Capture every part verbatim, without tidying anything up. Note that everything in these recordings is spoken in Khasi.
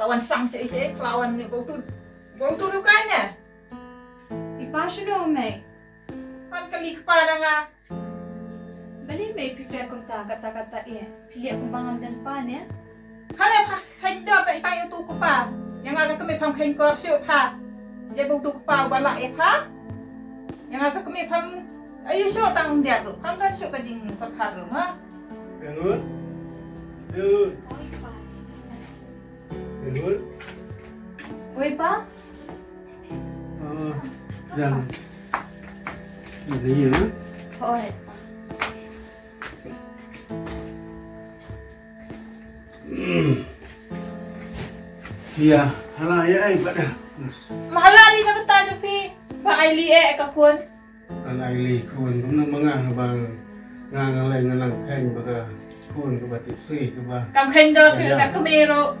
Wan shang shi shi, pla wan ni bau tu. Bau tu lu kai ne. I pa shano mei? Pan kali kpa na nga. Bali mei pi kren kumta kata kata e. Pili aku bangam dan pa ne. Hale pha khain dor ta i pa yu tu kpa. Yang ada kami pham khain kor shu pha. Dia bau tu kpa bala e pha. Yang ada kami pham ayu shu tang dia tu. Pham dan shu ka jing perkara ma. Bangun. Bangun. Bangun. Oi pa. Ah, jan. Ini ya. Oi. Ya, hala ya ai pada. Mahala di na bata jupi. Ba ai li e ka khun. An ai li khun kum nang manga ba nga nga lai nga nang kheng ba ka khun ka ba tip si ka ba. Kam kheng dor si ka kmero.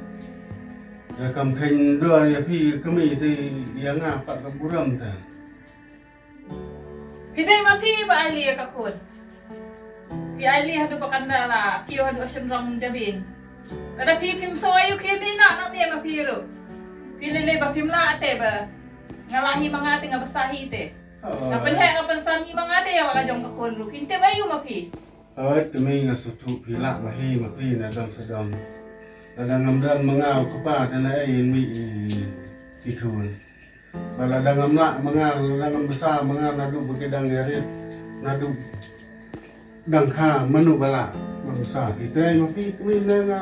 Ya kam kheng dor ya phi kmi te ya nga pa ka buram ta. Phi dei ma phi ba ai li ka khun. Phi ai li hadu ba kan da la kio hadu asem rong jabin. Lada phi phim so ayu khe mi na na ne ma phi ru. Phi lele ba phim la te ba. Nga la hi manga te nga basa hi te. Nga pynheh nga pynsan hi manga te ya wala jong ka khun ru. Phin te ba yu ma phi. Oi, te mi nga sutu phi la ma hi ma phi na dong sa dong. Lada ngam dan manga ka pa te na ai mi i i khun. Ba lada ngam la manga, lada ngam basa manga na du ba ki dang ya rit. Na du dang kha manu bala. Ngam basa ki trei ma phi kmi na nga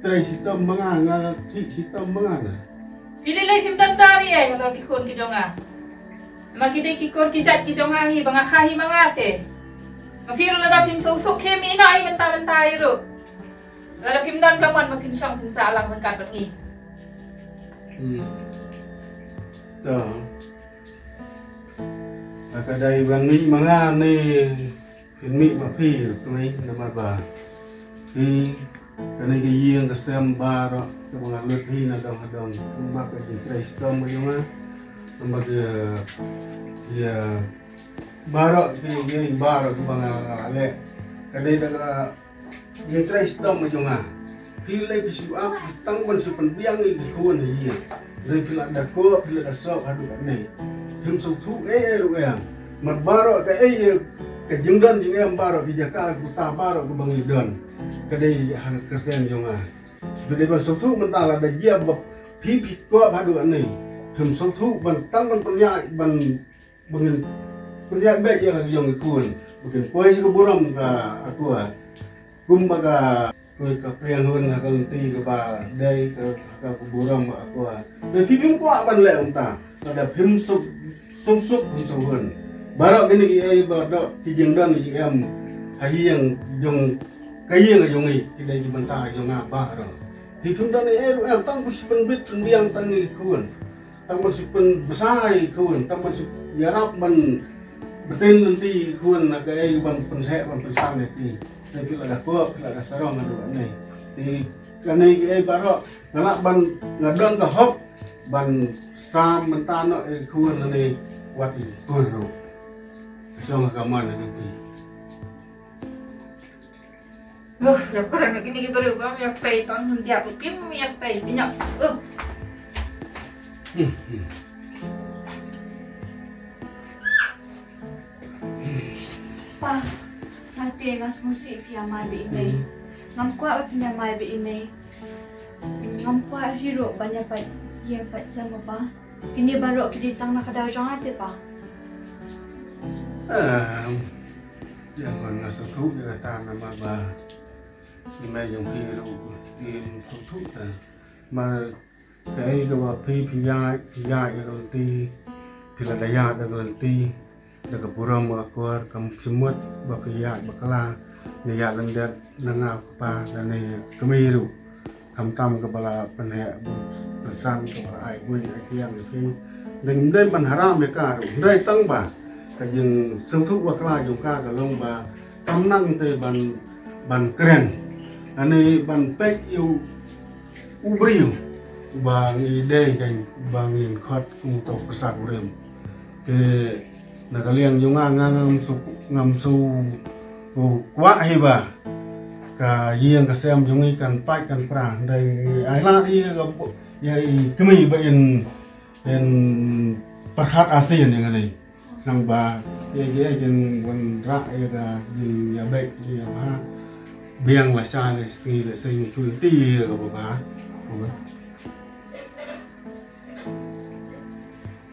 trei sitom manga nga ki sitom manga na. Phi lei lei phim dang tari ai ngalor ki khun ki jong nga. Ma ki dei ki khun ki jait ki jong nga hi ba nga kha hi manga te. Ma phi ru lada phim suk suk khe mi na ai menta menta ai ru. Lada phim dang ka mon ma phin shong phin sa lang mengkat bang i. Hmm. To. Ka dei ban mih ma nga ne phin mih ma phi kmie namar ba phi kane ka ïing ka sem baroh kaba nga lut hi na dong ha dong. Namar ka jingtrei shitom ka jong nga. Namar ka ïa baroh ki ïing baroh kaba nga leh. Ka dei da ka Ïa trei shitom ma jong nga. Phi lei phi shu ap tang ban shu pynbiang ïa ki khun ha ïing. Hynrei phi la da koh phi la da sop haduh katne. Phim sngewthuh ei ei ruh em. Mat baroh kaei ka jingdon jingem baroh ki jaka kuta baroh kaba ngi don. Ka dei ha ka kyrteng jong nga. Phi dei ban sngewthuh mynta la da jia ba phi phi koh haduh katne. Phim sngewthuh ban tang ban pynïaid ban Ba ngin pynïaid beit ïa la ka jong ki khun. Ba kin poi sha ka burom ka akor. Kumba ka, ka priang hun ha ka lynti kaba dei ka, ka burom ka akor. Te phi phim kwah ban leh kumta. Lada phim suk, suk suk phim suk hun. Baroh kine kiei ba doh ki jingdon ki jingem ha ïing jong ka ïing ka jong ngi ki dei ki bynta jong nga baroh. Phi phim don ei ei ruh em tang ba shu pynbit pynbiang tang ïa ki khun. Tang ban shu pynbsa ïa ki khun, tang ban shu ïarap ban btin lynti ïa ki khun na kaei ban pynseh ban pynsan ïa ki. Te phi la da koh, phi la da sarong haduh katne. Te kane kiei baroh nga lah ban nga don ka hok ban sam bynta noh ïa ki khun lane wat ïa ki khun ruh. Ka shong ha ka mon ka jong phi. Loh, ïa pran kine ki briew ba ïa pei tang hun diap kim ïa pei pynïap. Loh. Pa, nga te nga sngewsih phi ïa mai bad i mei. Ngam kwah ba phin ïa mai bad i mei. Ngam kwah hi ruh ban ïa pait ïa pait sem, pa. Kine baroh ki dei tang na ka daw jong nga te, pa. Em, ïa, nga sngewthuh ïa kata namar ba i mei jong phi ruh kim sngewthuh ta. Namar kaei kaba phi phi ïaid, phi ïaid ïa ka lynti, phi la da ïaid ïa ka lynti da ka burom ka akor, kam shym mut ba phi ïaid bakla ne ïaid lyndet na nga u kpa lane kmie ruh. Khamtam kaba la pynheh pynsan kaba la ai buiñ ai thiang ïa phi. Dang ym dei ban haram ïa ka ruh. Hynrei tang ba ka jingsngewthuh bakla jong ka ka long ba kam nang te ban, ban kren. Lane ban peit ïa u, u briew uba ngi dei kein ba ngin khot kum uto u pyrsa kurim. Te na ka liang jong nga, nga ngam shu, ngam shu kwah hi ba Ka ïing ka sem jong ngi kan pait kan pra, dei ai lad ïa ka, ïa i kmie ba in, in pyrkhat arsien ïa ngi. Nang ba ïa, ïa jingwanrah ïa ka jingïabeh jingïabha biang la sha la sngi la sngi, ngi kynti ïa ka ba ba.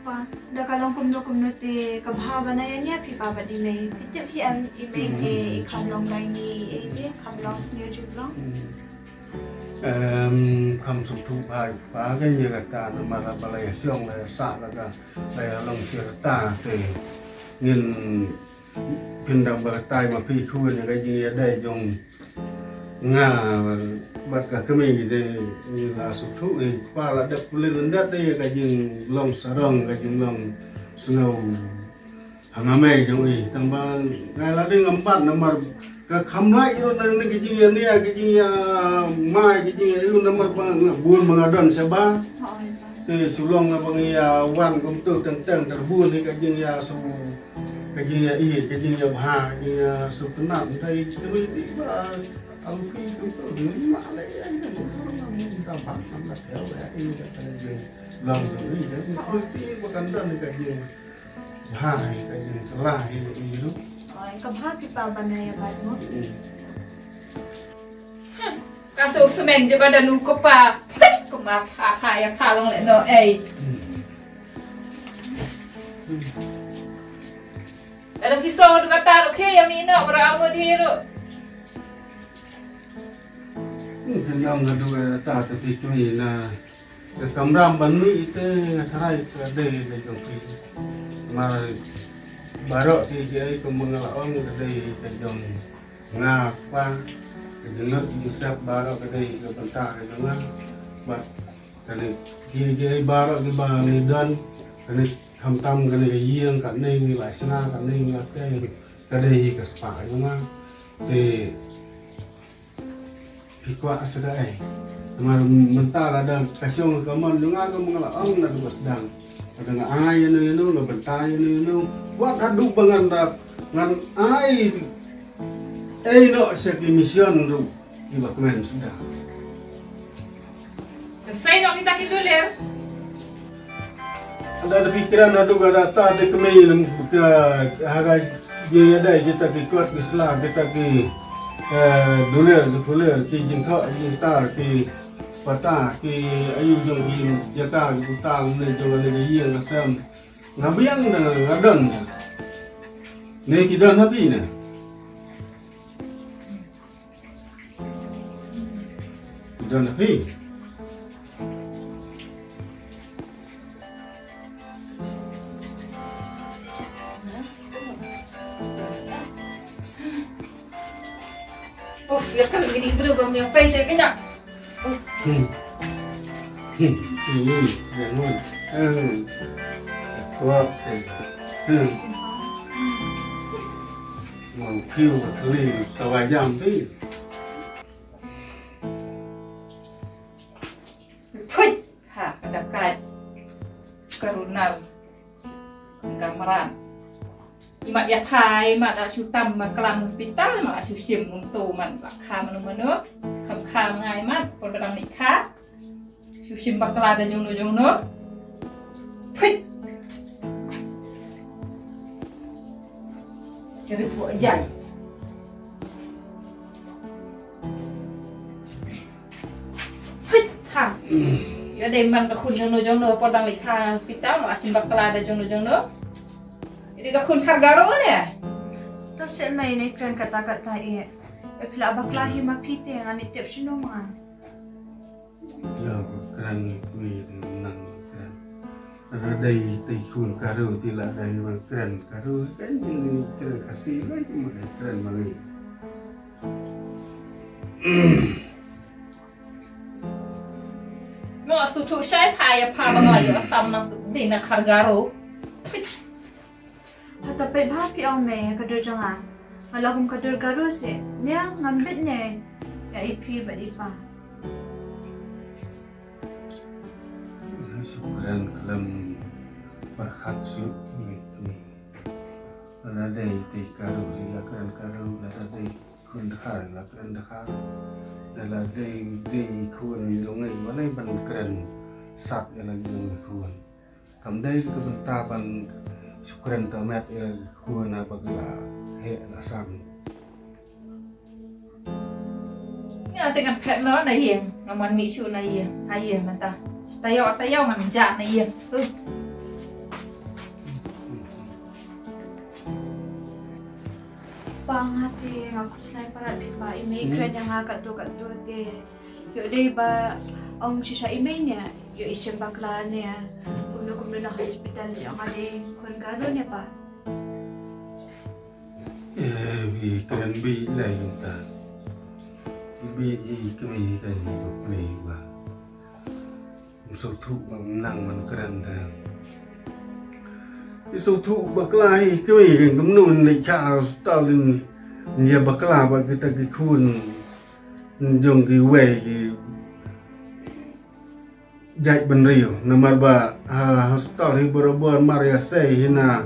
Pa, da ka long kumno kumno te ka bha ba na ïa nia phi pa bad i mei. Phi tip hi em i mei te i kham long dai ni, i te kham long sniew jublong. Em, kham sngewthuh bha pa ka ïa kata namar ba la ïa siong la ïa sah la ka, la ïa long sha kata te ngin Phin dang ba tai ma phi khun ka jingïadei jong nga bad ka kmie te ngi la sngewthuh, i kpa la dep pule lyndet de ka jinglong sarong, ka jinglong sngew ha nga mei jong i. Tang ba nga la dei ngam bat namar ka kham lait ruh na ne ka jingïania, ka jingïamai, ka jingïa ïu namar ba nga bun ba nga don shabar. Te sulong nga ba ngi ïa wan kumtu teng teng terbun hi ka jingïa su Ka jingïa ïeit, ka jingïa bha, ka jingïa sngewtynnat, ntai kynti ba alpi tu tu ni ma le ïa ni tu tu ni ta ba nam la theo ïa i ka ka jing long tu ni ka jing kynti ba kan don ka jing bha, ka jing telah i tu. Oi, ka bha ki pa ba na ïa ba tu. Ka su semeng je ba da nu ko pa. Ko ma pha kha ïa pha long le no ei. Ada pisau tu kata tu ke ïa mi no bra mo di ru. Kenang ngadu ta te phi kmie na ka kamram ban mih te nga tharai ka dei ka jong phi. Ma baroh ki ki ai ka mengala ong ka dei ka jong nga kpa, ka jong nga ki sep baroh ka dei ka bynta ka jong nga. Bad kane ki ki ai baroh ki ba ngi don kane khamtam kane ka ïing kane ngi la shna kane ngi la tei ka dei hi ka spah ka jong nga. Te Phi kwah sa kaei? Namar mynta lada ka shong ka mon jong nga ka mong la ong nga duh ba sdang. Lada nga ai ïano ïano, nga bynta ïano ïano, wat haduh ba ngan da ngan ai ei noh sha ki mission ruh kiba kmen sdang. Ka sei noh kita ki dulir. Lada phi kren haduh ka data te kmie lem ka ha ka ïadei kita ki kot ki sla kita ki, eh, dulir ki pulir ki jingthoh jingtar ki pata ki ayu jong ki jaka ki puta ne jong ne ki ïing ka sem. Nga biang ne nga don ne. Ne ki don ha phi ne. Don phi. Uf, ïa ka lagi di bru bam ïa pai te kena. Hmm. Hmm. Hmm. Hmm. Hmm. Wah, eh. Hmm. Wang piu ka kali sawajam tu. Phuit! Ha, ka da kat. Ka runar. Ka mrad. I mat ïa phai, i mat la shu tam ma klam hospital, ma la shu shim um tu, mat la kha mano mano. Kham kha ma ngai mat, por ka dang nik kha. Shu shim bakla da jongno jongno. Phuit. Ka ri phuh jai. Phuit. Ha. Ïa dei man ka khun jongno jongno por dang leit kha hospital, ma la shim bakla da jongno jongno. Ïa dei ka khun khar garo ne. To se mai ne kren kata kata ïa. Phi la bakla hi ma phi te ngan ïa tip shano ma. Ïa, ba kren kmie te nang kren. Lada dei te khun Garo te la dei ba kren Garo, kan ïa kren Khasi lai te ma kren ma ngi. Nga la shu thuh shai pha ïa pha ba nga la ïoh tam nang dei na khar Garo. Hata peit bha phi ong me ka dur jong nga. Nga la kum ka dur Garo se. Nia ngam bit ne. Ïa i phi bad i pa. Nga shu kren khlem pyrkhat shuh ïa kine. Lada dei te Garo ri la kren Garo, lada dei Khun dkha la kren dkha. Da la dei dei khun jong ngi, balei ban kren sat ïa la jong ngi khun. Kam dei ka bynta ban shu kren ta met ïa la khun ha ba ka la heh la san. Nga te ngan phet lo na ïing, nga man mi shu na ïing, ha ïing mynta. Tayo tayo ngan ja na ïing. Uh. Pa nga te nga khuslai palat phi pa, i mei kren ïa nga katto katto te. Ïoh dei ba ong shisha i mei ne ïoh i shem bakla ne kumno kumno na hospital, ïoh nga dei khun Garo ne pa. Eh, bi kren bi lai ta. Bi i kmie ka ni ko play ba. Sngewthuh ba nang man kren da. Sngewthuh bakla hi kmie kan kumno ni cha stalin nia bakla ba kita ki khun jong ki wei ki jait bynriew. Namar ba ha hospital hi barabor mar ïa sei hi na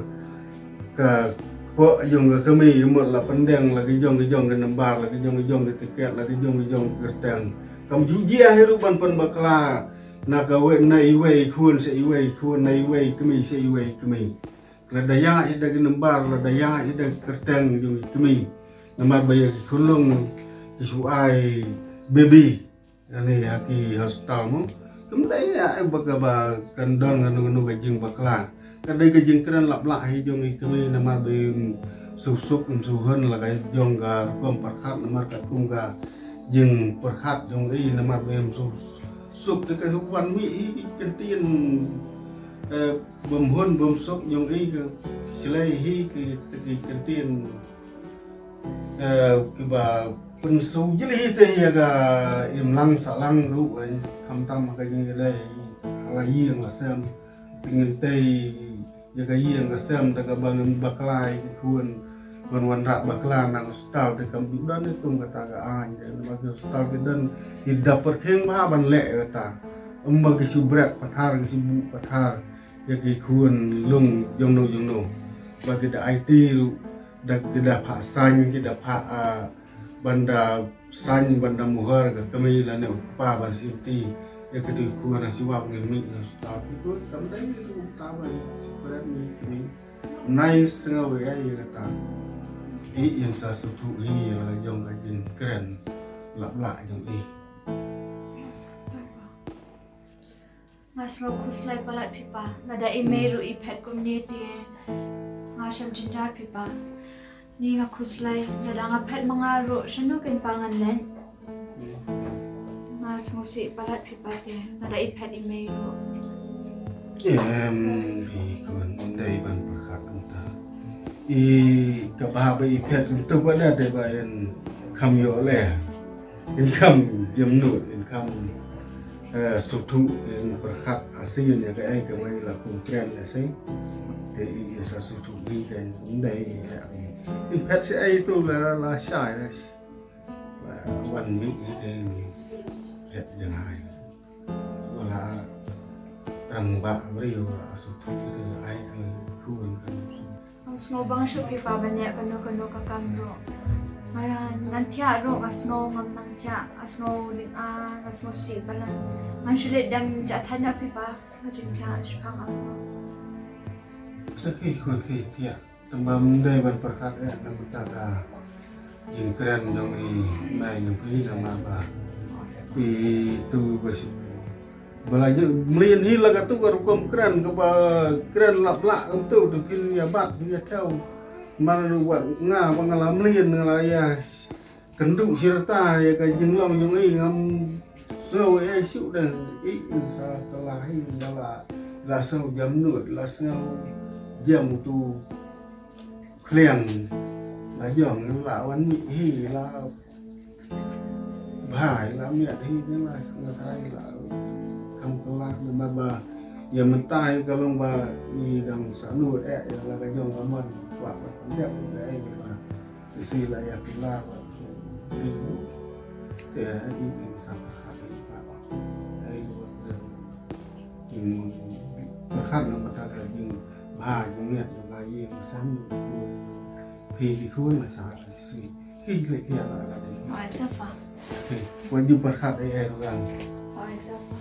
ka pok jong ka kmie mut la pyndeng la ki jong ki jong ki nambar, la ki jong ki jong ki tiket, la ki jong ki jong ki kyrteng. Kam ju jia hi ruh ban pyn bakla na ka wei, na iwei khun sa iwei khun, na iwei kmie sa iwei kmie. Lada ïa i da ki nambar, lada ïa i da ki kyrteng jong i kmie. Namar ba ïa ki khunlung ki shu ai baby. Ani ha ki hospital mo. Kam dei ïa ba ka ba kan don kano kano ka jingbakla. Ka dei ka jingkren lap lah hi jong i kmie namar ba im suk suk im suhun la ka jong ka rukom pyrkhat namar ka kum ka jingpyrkhat jong i namar ba im suk suk te ka wan mi i ki ktien, eh, bym hun bym suk jong i ka shlei hi ki te ki ktien, eh, kiba pynsu jylliew hi te ïa ka imlang sahlang ruh, eh, khamtam ha ka jingïaleh ha la ïing la sem. Te ngin tei ïa ka ïing ka sem da kaba ngin bakla ïa ki khun ban wanrah bakla na hospital te kam ju don ïa kum kata ka aiñ. Te namar ki hospital ki don ki da pyrkhing bha ban leh ïa kata. Ym ba ki shu bret pathar ki shu buh pathar ïa ki khun lung jongno jongno. Ba ki da aiti ruh da ki da phah saiñ ki da phah, ah, ban da saiñ ban da muhar ka kmie lane u kpa ban sim ti. Ïa kito ki khun ha shuwa ba ngin mih na hospital ki khun kam dei ki khun ta ban shu bret ni kmie. Nai sngew ïa ïa kata. I in sa sngewthuh hi ïa la jong ka jingkren lap lah jong i. Nga sngew khuslai palat phi pa, lada i mei ruh i phet kumne te nga shem jynjar phi pa. Ni nga khuslai, lada nga phet ma nga ruh shano kin pa ngan leit. Nga sngewsih palat phi pa te, lada i phet i mei ruh. Em, i khun, ym dei ban pyrkhat kumta. I kaba ba i phet kumta ba da dei ba in kham ïoh leh. In kham jemnud, in kham, eh, sngewthuh, in pyrkhat asien ïa kaei kaba i la kum kren ïa sei. Te i, in sa sngewthuh hi kan ym dei ïa i. In phet shaei tu la, la shai la sh-, la wan mih hi te in phet jngai. Wala rangbah briew la sngewthuh hi te la ai ka khun kan sngewthuh. Nga sngew bang shuh phi pa ban ïa kano kano ka kam ruh. Nga, ngan thiah ruh nga sngew ngam nang thiah, nga sngew lynga, nga sngewsih palat. Ngan shu leit dem jahthait na phi pa, nga jingthiah shaphang nga ruh. Sa ki khun ki thiah, tang ba ym dei ban pyrkhat eh na mynta ka jingkren jong i mei jong phi namar ba phi tu ba shu Ba la jin mlien hi la katu ka rukom kren kaba kren lap lah kumtu tu kin ïa bat kin ïa thew. Mar wat nga ba nga la mlien nga la ïa kynduh shirta ïa ka jinglong jong i ngam sngew ïa shuh dang i in sa ka la hi da la la sngew jam nud la sngew jam tu kliang la jong la wan mih hi la Bha, i la miat hi, i la, i la trai, i la kam kylla, namar ba ïa mynta hi ka long ba i dang sa nud eh, ïa la ka jong ka mon, kwah ba pyndep ïa ka ei ba i si la ïa kylla ba i nud. Te i, i sa pyrkhat i ba ei ba i pyrkhat na mynta ka jingbha jingmiat jong ka ïing ka sem. Phi ki khun la sa ka si. Ki leh ki anak ka dei. Oi, ta pa. Ki, wan ju pyrkhat ai ai ruh kan. Oi, ta pa.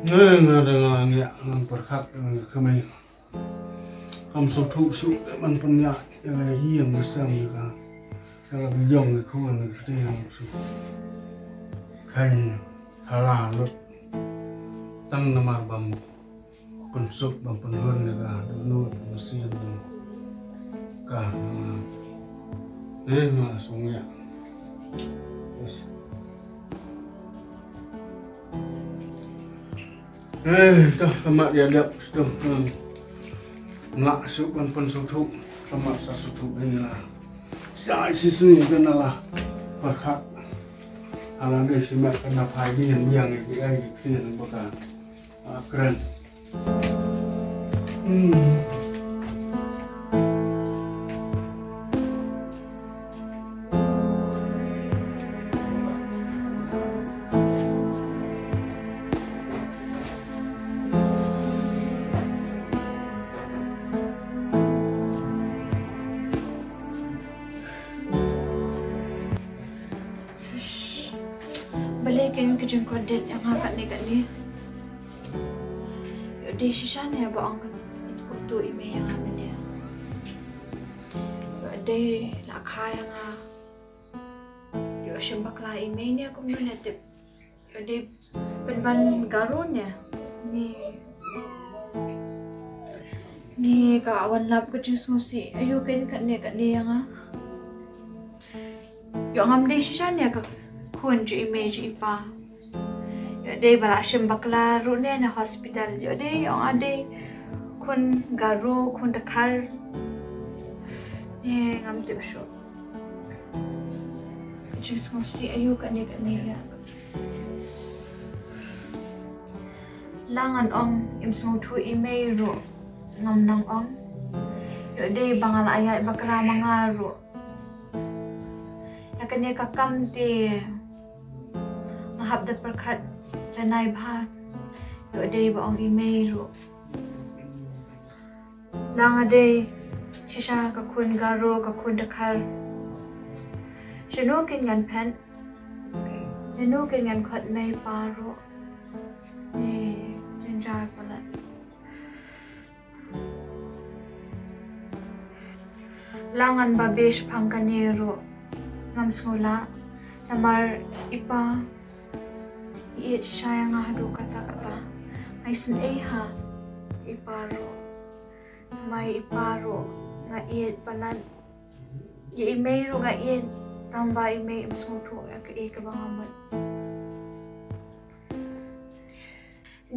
Nga, nga dang ngiah, ngan pyrkhat, nga kmie. Kam sngewthuh shuh ban pynïaid ïa ka ïing ka sem ïa ka. Ka la ka jong ka khun ka ktien shu kheiñ thala lut. Tang namar bam pynsuk bam pynhun ïa ka dohnud mynsiem ka. Eh, ma sngewthuh. Yes. Eh, ka, ka mat ïa dep sdang. Hmm. Nga suk ban pynsuk. Ka mat sa suk ei la. Sa isi sini kena la. Pyrkhat. Ala dei simak kena phai di yang yang di ai di kien baka. Ah, kren. Hmm. Balei kein ka jingkordit ïa nga katne katne. Ïoh dei shisha ne ba ong ka kumto i mei ïa nga mynne. Ïoh dei la kha ïa nga. Ïoh shim bakla i mei ne kumno ne tip. Ïoh dei pynban Garo ne. Ni. Ni ka wan lap ka jingsngewsih. Aïu kein katne katne ïa nga. Ïoh ngam dei shisha ne ka khun jong i mei jong i pa. Ïoh dei ba la shim bakla ruh ne na hospital. Ïoh dei ïoh nga dei khun Garo khun dkhar. Ne ngam tip shuh. Ka jingsngewsih aïu katne katne ïa. La ngan ong im sngewthuh i mei ruh ngam nang ong. Ïoh dei ba nga la ïaid bakla ma nga ruh. Ïa kane ka kam te nga hap da pyrkhat janai bha. Ïoh dei ba ong i mei ruh. La nga dei shisha ka khun Garo ka khun dkhar. Shano kin ngan phet? Shano kin ngan khot mei pa ruh? Ni jynjar palat. La ngan babe shaphang kane ruh ngam sngewlah. Namar i pa i ïeit shisha ïa nga haduh katta katta. Nga isynei ha i pa ruh. Namar i pa ruh nga ïeit palat. Ïa i mei ruh nga ïeit. Tang ba i mei im sngewthuh ïa kaei kaba nga mut.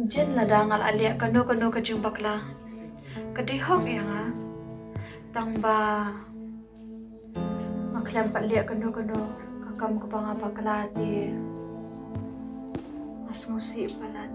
Jin lada nga la leh kano kano ka jingbakla ka dei hok ïa nga. Tang ba nga khlem pat leh kano kano ka kam kaba nga bakla te nga sngewsih palat.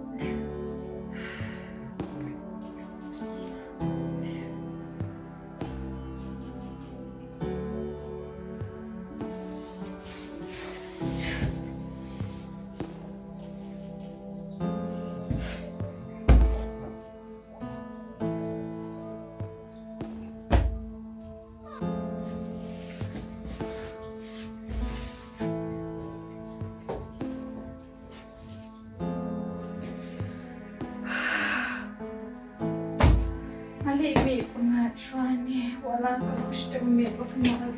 Nga leh mih pyngngad shuwa ne, wat la ka ruh shiteng mih ba kynmaw.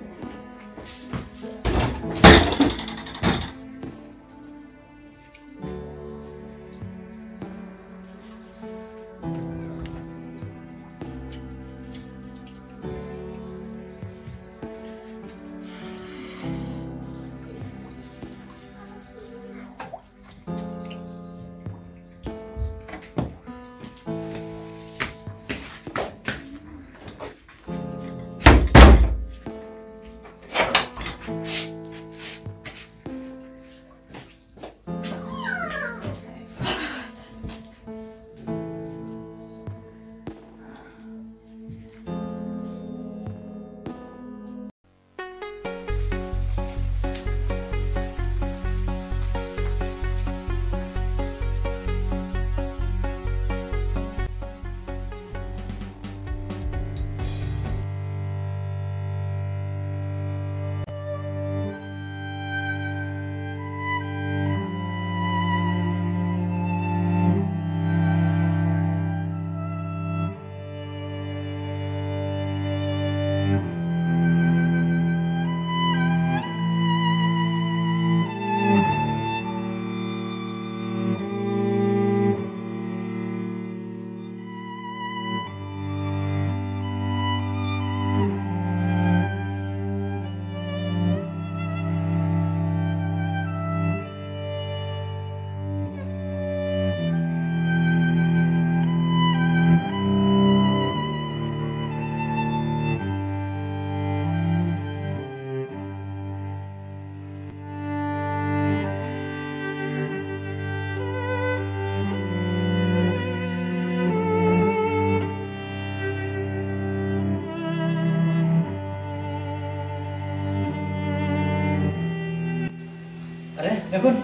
Nakun,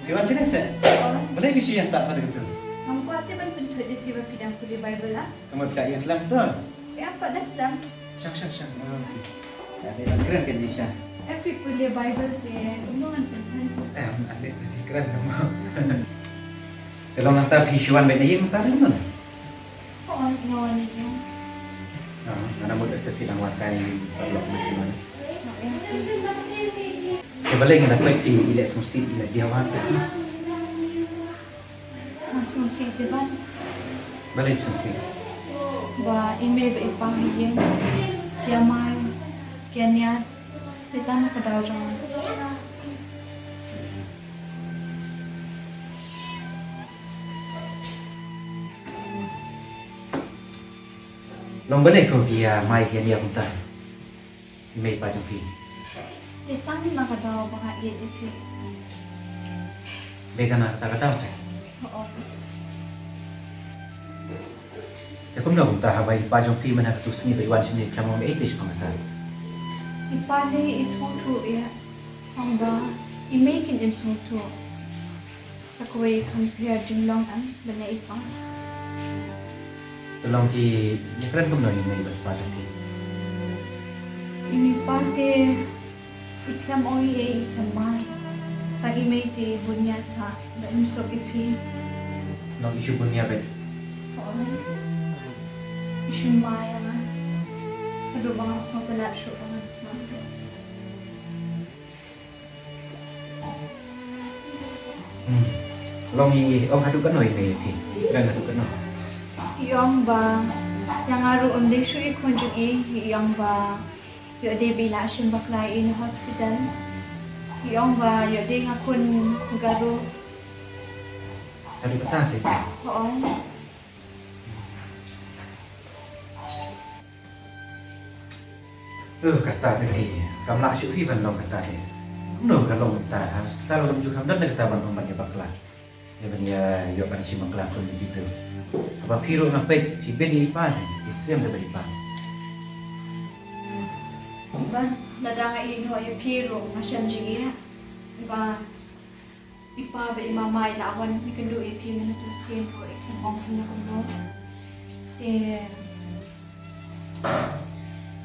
phi wan shane se? Balei phi shu ïeng sah pat da katu? Ngam kwah te ban pynthut ïa phi ba phi dang pule Bible ah. Kumba phi la ïeng slem to? Ïa pat da slem. Shong, shong, shong. Ïa dei ban kren kan ji sha. Eh, phi pule Bible te kumno ngan pynthut? Eh, at least phi kren kumno. Te long nangta phi shu wan beit na ïing mynta ne kumno? Hooid, nga wan ïa. Ah, nga mut da sep phi dang wan kai paralok na ki man. Te balei nga da peit phi i leh sngewsih i leh diaw ha te sngewsih. Nga sngewsih te ban. Balei sngewsih? Ba i mei ba i pa ha ïing, ki amai, ki aniar, te tang ka daw jong nga. Long balei ko ki ïa mai ki ïa nia kumta? I mei pa jong phi. Te tang na ka daw ba nga ïeit ïa phi. Dei tang na kata ka daw se. Hooid. Te kumno kumta haba i pa jong phi mynta katu sngi ba i wan shane khlem ong ei te shaphang kata. I pa lei i sngewthuh ïa. Ong ba i mei kin im sngewthuh. Sa kawei kam pher jinglong em ban ïa i pa. Te long ki ïakren kumno ïa i mei bad pa jong ki? I mei pa te i khlem ong ei ei i khlem mai. Tang i mei te bun ïa sa ba im suk ïa phi. Long i shu bun ïa bad. Hooid. I shu mai ïa nga. Haduh ba nga sngewtynnat shuh ba ngan sngewthuh. Hmm. Long i ong haduh katno i mei ïa phi? Kren haduh katno? I ong ba ïa nga ruh ym dei shuh i khun jong i, i ong ba ïoh dei ba i la shim bakla ïa i na hospital. I ong ba ïoh dei nga khun Garo. Haduh kata se? Hooid. Uh, kata te hi, kam lah shuh hi ban long kata te. Kumno ka long kata, ha hospital kam ju kham don kata ban ong ban ïa bakla. Ïa ban ïa ïoh ban shim bakla khun ki briew. Haba phi ruh nga peit, phi bit ïa i pa te, phi shem da bad i pa. Ban, lada nga ïeh noh ïa phi ruh nga shem jingeh. Ba i pa bad i mama i la wan ïakynduh ïa phi mynta sien ruh i khlem ong kumno kumno. Te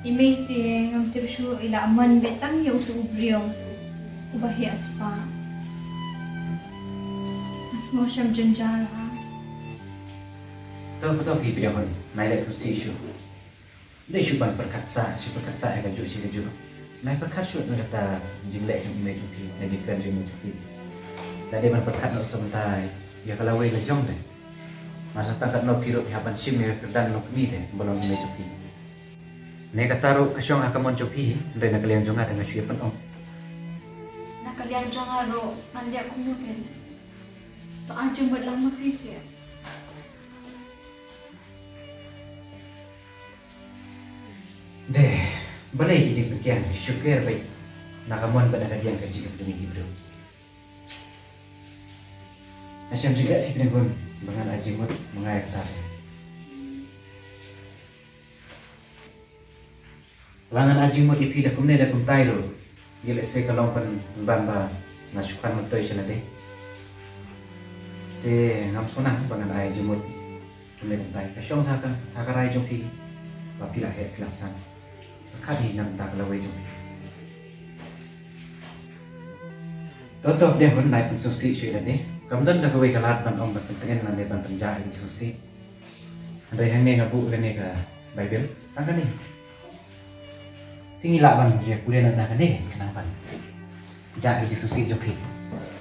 i mei te ngam tip shuh, i la mon beit tang ïa utu u briew uba heh spah. Nga sngewsih jynjar ha. To, to phi pdiang hon, nai leh sngewsih shuh. Dei shu ban pyrkhat sah, shu pyrkhat sah ïa kajuh shi kajuh. Nai pyrkhat shuh na kata jingleh jong i mei jong phi, na jingkren jong i mei jong phi. Lada dei ban pyrkhat noh sa mynta ïa ka lawei la jong te. Mar sa tang katno phi ruh phi hap ban shim ïa ka kyrdan nongkmie te ba long i mei jong phi. Ne kata ruh ka shong ha ka mon jong phi, hynrei na ka liang jong nga te nga shu ïa pynong. Na ka liang jong nga ruh ngan leh kumno ken. To ai jingmut lang ma phi seh. Dei, balei ki dei pynkiang, shu ker beit na ka mon bad na ka diang ka jingim jong ngi ki briew. Nga shem jingeh ïa phi pynkhun ba ngan ai jingmut ma nga ïa kata. Lada ngan ai jingmut ïa phi da kumne da kumtai ruh, ïa lehse ka long pynban ba nga shu khan myntoi sha lade. Te ngam sngewthuh ba ngan ai jingmut kumne kumtai. Ka shong sa ka, ha ka rai jong phi ba phi la heh phi la san. Ka khat hi na ka bynta ka lawei jong phi. To to, dei hun nai pynsngewsih shuh ïa lade. Kam don da kawei ka lad ban ong ban pyntngen lane ban pynjah ïa ka jingsngewsih. Hynrei hangne nga buh kane ka Baibl. Tang kane. Te ngi lah ban ïa pule na kane khnang ban jah ïa ka jingsngewsih jong phi.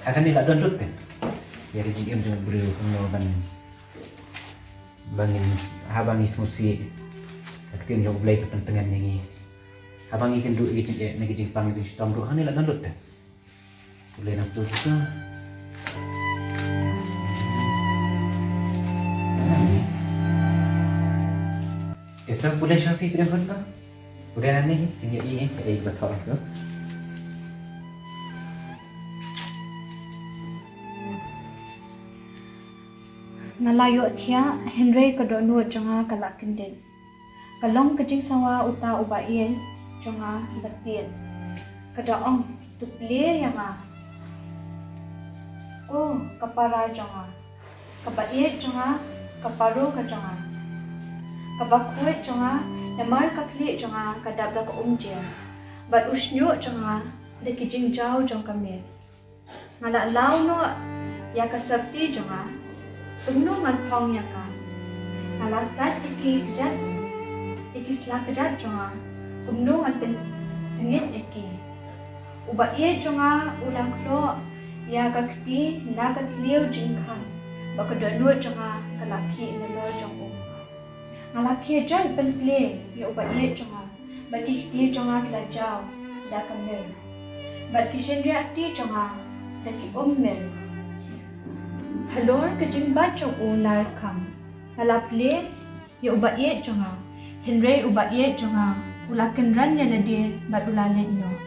Ha kane la don lut te ïa ka jingim jong u briew kumno ban, ban ngin, haba ngi sngewsih ka ktien jong U Blei ka pyntngen ïa ngi. Haba ngi kynduh ïa ka jingeh ne ka jingpang jingshitom ruh hangne la don lut te. Pule na tu kita. Kita pule sha phi pule khun ka. Pule na ni, pynjah i, eh, eh, ba thok tu. Nga la ïohthiah, hynrei ka dohnud jong nga ka la kyndit. Ka long ka jingsawa uta uba ïeit jong nga ba tied. Ka da ong, to plie ïa nga. Ko ka para jong nga, kaba ïeit jong nga, ka paro ka jong nga, kaba khuid jong nga, namar ka khlieh jong nga ka dap da ka umjer, bad u shñiuh jong nga da ki jingjaw jong ka miet. Nga la law noh ïa ka sopti jong nga, kumno ngan phong ïa ka? Nga la sait ïa ki kjat, ïa ki sla kjat jong nga, kumno ngan pyntngit ïa ki? Uba ïeit jong nga u la khloh ïa ka kti na ka thliew jingkhang, bad ka dohnud jong nga ka la khih nalor jong u. Nga la khie jait ban plie ïa uba ïeit jong nga, bad ki kti jong nga ki la jaw da ka mir, bad ki shynriah kti jong nga da ki um mir. Halor ka jingbat jong u narkham nga la plie ïa uba ïeit jong nga, hynrei uba ïeit jong nga u la kynran ïa lade bad u la leit noh.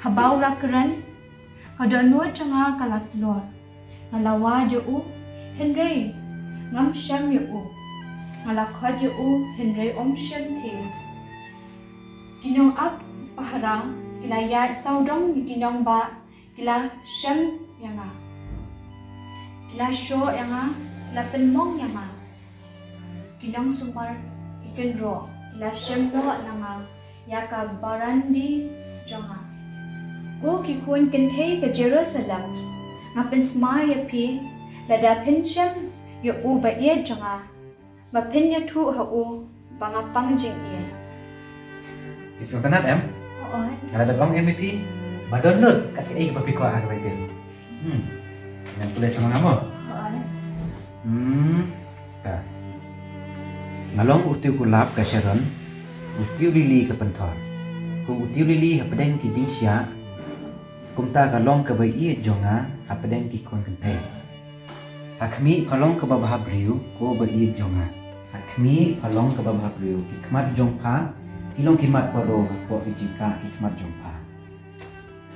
Haba u la kren, ka dohnud jong nga ka la klor. Nga la wad ïa u, hynrei ngam shem ïa u. Nga la khot ïa u, hynrei um shym thied. Ki nongap pahara ki la ïaid sawdong ïa ki nongbah, ki la shem ïa nga, ki la shoh ïa nga, ki la pynmong ïa nga. Ki nongsumar ki kynroh ki la shem noh na nga ïa ka barandi jong nga. Ko ki khun kynthei ka Jerusalem, nga pynsmai ïa phi, lada phin shem ïa uba ïeit jong nga, ba phin ïathuh ha u ba nga pang jingïeit. Phi sngewtynnat em? Hooid. Nga la dep ong em ïa phi ba don lut kat kaei kaba phi kwah ha ka Baibl. Hmm. Ngan pule sama nga mo. Hooid. Hmm. Ta. Nga long u tiew kulap ka Sharon, u tiew lili ka pynthor. Kum u tiew lili hapdeng ki dieng shiah, kumta ka long kaba ïeit jong nga hapdeng ki khun kynthei. Ha khmih pha long kaba bhabriew, ko ba ïeit jong nga. Ha khmih pha long kaba bhabriew, ki khmat jong pha ki long ki mat baroh, hapoh ki jingkah ki khmat jong pha.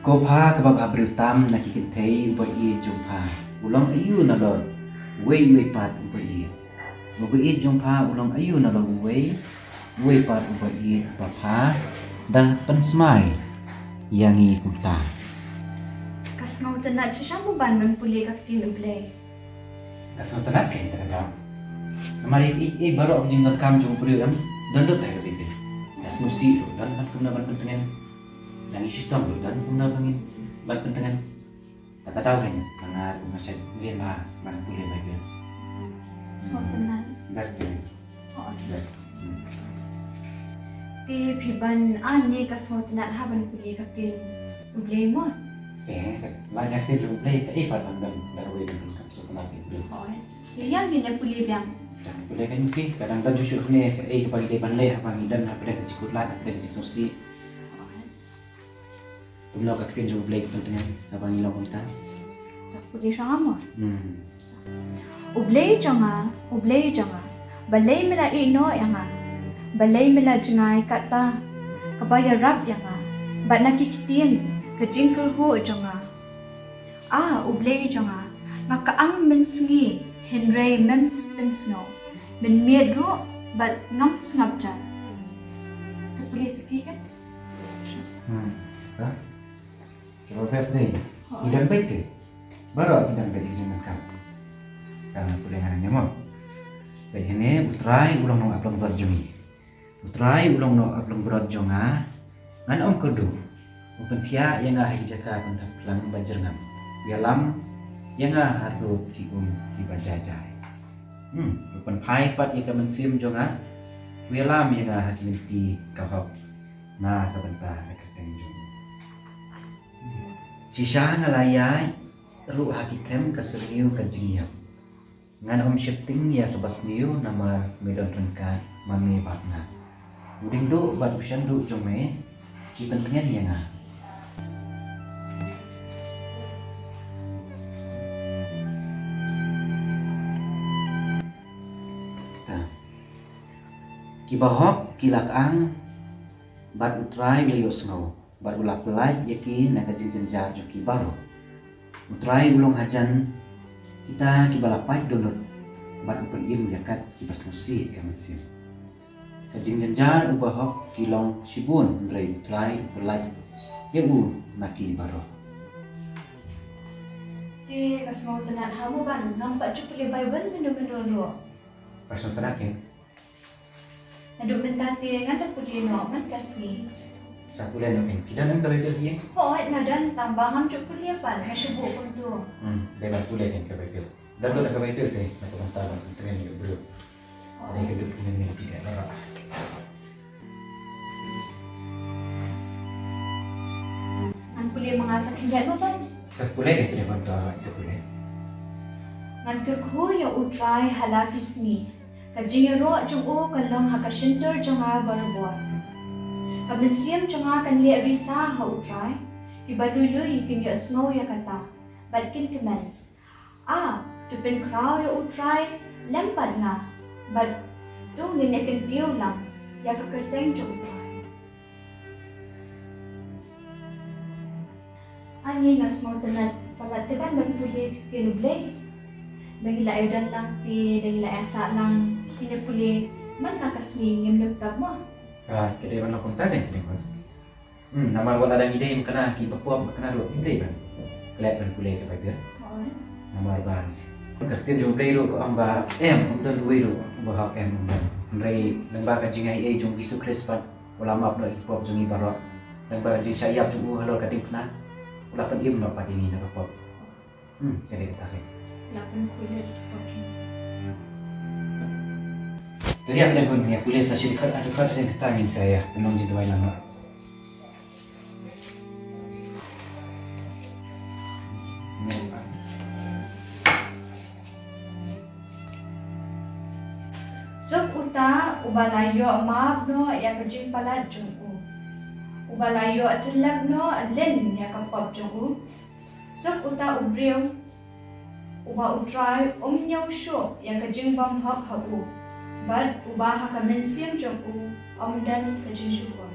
Ko pha kaba bhabriew tam na ki kynthei, uba ïeit jong pha u long aïu nalor uwei uwei pat uba ïeit? Uba ïeit jong pha u long aïu nalor uwei uwei pat uba ïeit, ba pha da pynsmai ïa ngi kumta? Ka sngewtynnat shisha mo ban pule ka ktien U Blei. Ka sngewtynnat kein te ka daw. Namar ïa, ïa, ïa baroh ka jingdonkam jong u briew em, don lut ha ka Baibl. Da sngewsih ruh don, ban kumno ban pyntngen. Da ngi shitom ruh don kumno ban ngin, ban pyntngen. Te ka daw kein, nga ruh nga shait lem bha ban pule Baibl. Sngewtynnat. Best kein. Hooid. Best. Hmm. Te phi ban ai ïa ka sngewtynnat ha ban pule ka ktien U Blei mo? Te, ka, ban ïa ka ktien U Blei, kaei pat ban, ban, ban wei ban, ban ka sngewtynnat ka U Blei. Hooid. Te ïa ngin ïa pule biang. Te pule kein phi, ka dang don shuh shuh ne, kaei kaba ngi dei ban leh, haba ngi don hapdeng ka jingkhuslai, hapdeng ka jingsngewsih. Hooid. Kumno ka ktien jong U Blei ka pyntngen haba ngi long kumta? Te pule sha nga mo. Hmm. U Blei jong nga, U Blei jong nga, balei me la ïehnoh ïa nga? Balei me la jngai katta kaba ïarap ïa nga bad na ki ktien ka jingkyrhuh jong nga? A U Blei jong nga, nga kyang mynsngi, hynrei mem pynsngew, mynmiet ruh bad ngam sngap jan. Te pule sha phi kein. Hmm. Ha? Kiba best dei. Hooid. Ki dang beit te. Baroh ki dang beit, ki jingdonkam. Ka pule nga hangne mo. Beit hangne, U Trai u long nongap longbrot jong ngi. U Trai u long nongap longbrot jong nga. Ngan ym kyrduh. U pynthiah ïa nga ha ki jaka pynthap phlang ba jyrngam. U ïalam ïa nga ha ryngkat ki um kiba jai jai. Hmm, u pynphai pat ïa ka mynsiem jong nga. U ïalam ïa nga ha ki lynti ka hok na ka bynta ka kyrteng jong u. Shisha nga la ïaid ruh ha ki them ka syrngiew ka jingïap. Ngan ym sheptieng ïa kaba sniew namar me don ryngkat ma me bad nga. U diengduh bad u shanduh jong me ki pyntngen ïa nga. Ta. Kiba hok ki la kyang bad U Trai u la ïohsngew. Bad u la pyllait ïa ki na ka jingjynjar jong ki baroh. U Trai u long hajan kita kiba la pait dohnud, bad u pynim ïa kat kiba sngewsih ka mynsiem. Ka jingjynjar u bahok ki long shibun, hynrei U Trai u pyllait ïa u na ki baroh. Te ka sngewtynnat ha mo ban ngam pat ju pule Baibl mynno mynno ruh. Ka sngewtynnat kein. Naduh mynta te ngan da pule noh man ka sngi. Sa pule noh kein, phi don ka Baibl hi? Hooid nga don, tang ba ngam ju pule pat, nga shu buh kumto. Hmm, dei ban pule kein ka Baibl. Don ruh ka Baibl te, na ka bynta ban pyntrein ïa u briew. Dei ka duk kine ne ka jingeh baroh. Ngan pule ma nga sa khyndiat mo ban. Ka pule dei pule ban to, to pule. Ngan kyrkhu ïa U Trai ha la ki sngi. Ka jingïaroh jong u kan long ha ka shyntur jong nga barabor. Ka mynsiem jong nga kan leh risa ha U Trai. Kiba lui lui kin ïohsngew ïa kata bad kin kmen. A, to pynkhraw ïa U Trai lem bad nga, bad to ngin ïa kyntiew lang ïa ka kyrteng jong U Trai. Ani nga sngewtynnat palat te ban ban pule ktien U Blei. Da ngi la ïoh don lang te, da ngi la ïoh sah lang, ngin ïa pule man la ka sngi, ngim lyngkot mo. Ah, ka dei ban long kumta kein, ka dei ban. Hmm, namar wat la dang ïadei bad kane ki ba pop, kane ruh ngi dei ban klet ban pule ka Baibl. Hooid. Namar ba ka ktien jong U Blei ruh ka ong ba em, ym don uwei ruh uba hok, em, ym don. Hynrei lyngba ka jingaiei jong U Jisu Khrist pat u la map noh ïa ki pop jong ngi baroh. Lyngba ka jingshah ïap jong u halor ka diengphna u la pynim noh pat ïa ngi na ka pop. Hmm, ka dei kata kein. La pynkhuid ïa ki pop jong ngi. Te ïa, pynlong khun, ïa pule sa shi dkhot, ar dkhot, ar dkhot, ngin sa ïa pynlong jingduwai lang noh. Suk uta uba la ïoh map noh ïa ka jingpalat jong u, uba la ïoh tyllep noh lem ïa ka pop jong u. Suk uta u briew uba U Trai um ñiew shuh ïa ka jingbymhok ha u, bad uba ha ka mynsiem jong u ym don ka jingshukor.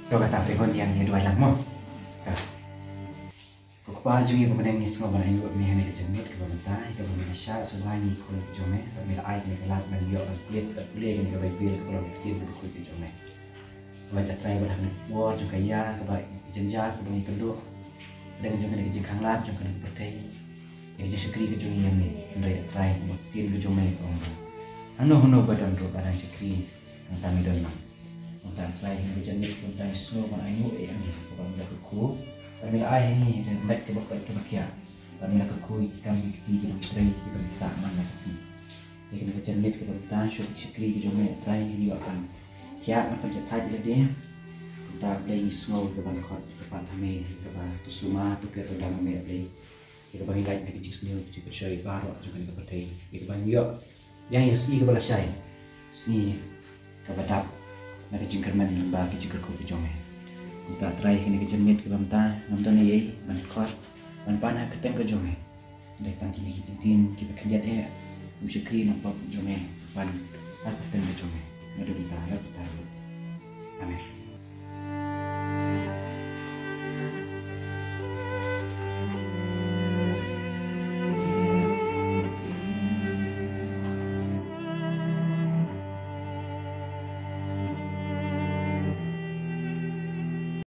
To kata, phi khun, ïa ngi duwai lang mo. To. Ko Kpa jong ngi ba ha bneng, ngi sngew ban ainguh ïa me ha kane ka janmiet kaba mynta, kaba me la shah sngewbha ïa ngi ki khun ki jong me, ba me la ai kane ka lad ban ïoh ban pule, ban pule ïa kane ka Baibl kaba long ka ktien kaba khuid ka jong me. Wat la Trai, wat ha kane ka por jong ka ïa kaba jynjar kaba ngi kynduh, dang jong kane ka jingkhanglad jong kane ka pyrthei, ïa ka jingshakri ka jong ngi ïa me. Hynrei la Trai, ka ktien ka jong me ka ong ba hangno hangno ba don ruh ba dang shakri, hangta me don lang. Kumta Trai, ha kane ka janmiet kumta ngi sngew ban ainguh ïa me, kaba me la kyrkhu, kaba me la ai ha ngi ïa ka met kaba koit kaba khiah, kaba me la kyrkhu ïa ki kam ki kti kiba ngi trei kiba ngi ktah man la ka sngi. Te ha kane ka janmiet kaba mynta shuh ki shakri ki jong me Trai kin ïoh ban thiah, ban pynjahthait ïa lade. Kumta Blei, ngi sngew ïa ka ban khot ïa ka pat ha me, ïa kaba to sumar to ker to dam ha me Blei. Ïa kaba ngi lait na ka jingsniew ka jingpynshoi baroh jong kane ka pyrthei, ïa kaba ngi ïoh biang ïa ka sngi kaba lashai, sngi kaba dap na ka jingkyrmen lyngba ka jingkyrkhu ka jong me. Kumta Trai, ha kane ka janmiet kaba mynta ngam don ei ei ban khot, ban pan ha ka kyrteng ka jong me. Dei tang kine ki ktien kiba khyndiat eh, kum shakri na pop jong me, ban ha ka kyrteng ka jong me. Naduh mynta la ka ta ruh. Amen.